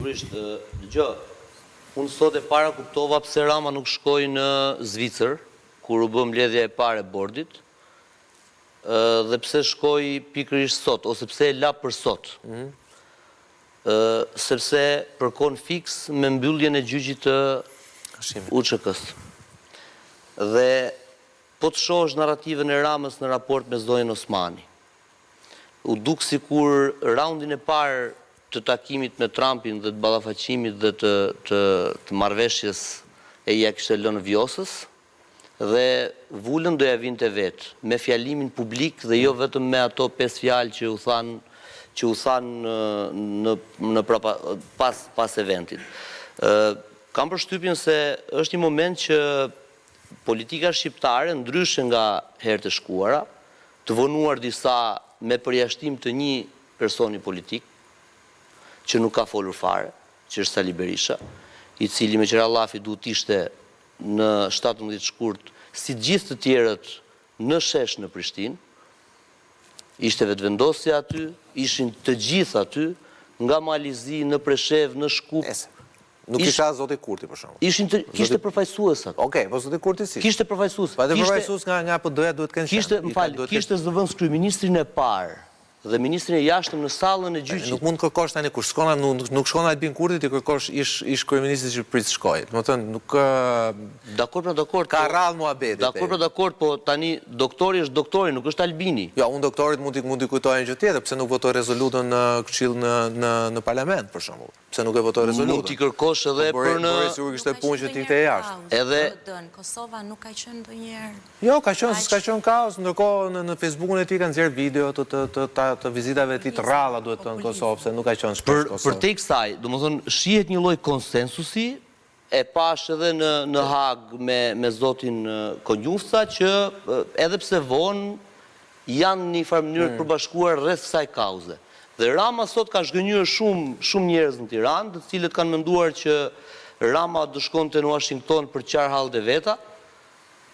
Sigurisht, dëgjo, unë sot e para kuptova pse Rama nuk shkoi në Zvicër, kur u bë mbledhja e parë e bordit, dhe pse shkoi pikërisht sot, ose pse e la për sot. Sepse përkon fiks me mbylljen e gjyqit të UÇK-së. Dhe po të shohësh narrativën e Ramës në raport me zonjën Osmani, U duk sikur raundin e parë të takimit me Trumpin dhe të ballafaqimit dhe të të të marrëveshjes e ia kishte lënë Vjosës dhe vulën do ia vinte vetë me fjalimin publik dhe jo vetëm me ato pesë fjalë që u thanë që u thanë në në prapa pas pas eventit. Ë kam përshtypjen se është një moment që politika shqiptare ndryshe nga herët e shkuara, të vonuar disa me përjashtim të një personi politik që nuk ka folur fare, që është Sali Berisha, i cili me qira llafi duhet të ishte në 17 shkurt si të gjithë të tjerët në shesh në Prishtinë. Ishte Vetëvendosja aty, ishin të gjithë aty, nga Mali i Zi në Preshevë, në Shkup. Nuk ishte as zoti Kurti për shembull. Ishin të, kishte përfaqësues aty. Okej, po zoti Kurti s'ishte. Kishte përfaqësues. Po edhe përfaqësues nga nga PD-ja duhet të kenë qenë. Kishte, më fal, kishte zëvendëskryeministrin e parë dhe ministrin e jashtëm në sallën e gjyqit. Nuk mund të kërkosh tani kur s'shkon nuk nuk shkon Albin Kurti t'i kërkosh ish ish kryeministrit të Shqipërisë të shkojë. Domethënë nuk Dakord pra dakord. Ka po, rrallë muhabeti. Dakord pra dakord, po tani doktori është doktori, nuk është Albini. Jo, unë doktorit mund t'i mund t'i kujtoja një gjë tjetër, pse nuk votoi rezolutën në Këshill në në në Parlament për shembull. Pse nuk e votoi rezolutën? Mund t'i kërkosh edhe po për në... Bëri sikur kishte punë që të ikte jashtë. Edhe... Kosova nuk ka qenë ndonjëherë. Jo, ka qenë, s'ka qenë kaos, ndërkohë në, në Facebookun e tij ka nxjerrë video të, të, të, të, të vizitave të tij të rralla duhet të në Kosovë, se nuk ka qenë shpesh në Kosovë. Përtej kësaj, domethënë, shihet një lloj konsensusi, e pashë edhe në, në Hagë me, me zotin Konjufca, që edhe pse vonë, janë në një farë mënyrë të përbashkuar rreth kësaj kauze. Dhe Rama sot ka zhgënjyer shumë shumë njerëz në Tiranë, të cilët kanë menduar që Rama do shkonte në Uashington për të qarë hallet e veta,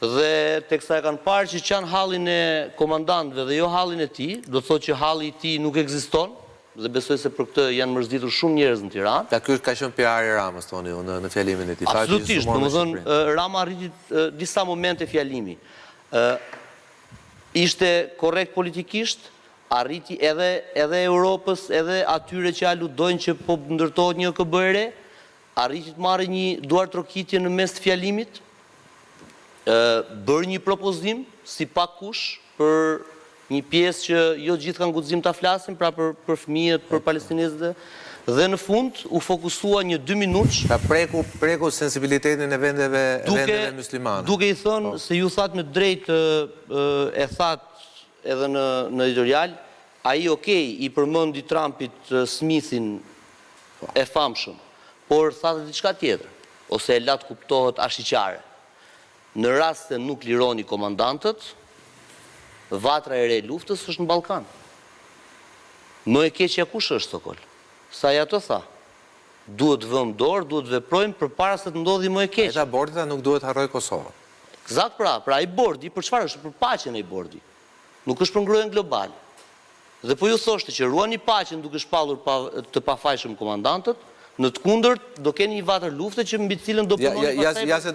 dhe teksa e kanë parë që qan hallin e komandantëve dhe jo hallin e tij, do të thotë që halli i tij nuk ekziston, dhe besoj se për këtë janë mërzitur shumë njerëz në Tiranë. Pra ky ka qenë PR i Ramës, thoni ju, në në fjalimin e tij. Absolutisht, domethënë Rama arriti disa momente fjalimi. Ë Ishte korrekt politikisht, arriti edhe edhe Europës, edhe atyre që aludojnë që po ndërtohet një OKB e re, arriti të marrë një duartrokitje në mes të fjalimit, ë bëri një propozim si pak kush për një pjesë që jo të gjithë kanë guxim ta flasin, pra për për fëmijët, për palestinezët dhe në fund u fokusua një dy minutësh Pra preku preku sensibilitetin e vendeve duke vendeve myslimane. duke i thënë se ju thatë me të drejtë e thatë edhe në në editorial, ai ok i përmendi Trumpit Smithin e famshëm, por tha dhe diçka tjetër, ose e la të kuptohet ashiqare. Në rast se nuk lironi komandantët, vatra e re e luftës është në Ballkan. Më e keqja kush është, Sokol? Se ai atë tha. Duhet të vëmë dorë, duhet të veprojmë përpara se të ndodhi më e Ai tha keqja. bordi tha nuk duhet të harrojë Kosovën. Ekzakt pra, pra ai bordi për çfarë është? Për paqen ai bordi. Nuk është për ngrohjen globale. Dhe po ju thoshte që ruani paqen duke shpallur pa, të pafajshëm komandantët, në të kundërt do keni një vatër lufte që mbi të cilën do Ja, punoni ja, ja, pastaj ja për se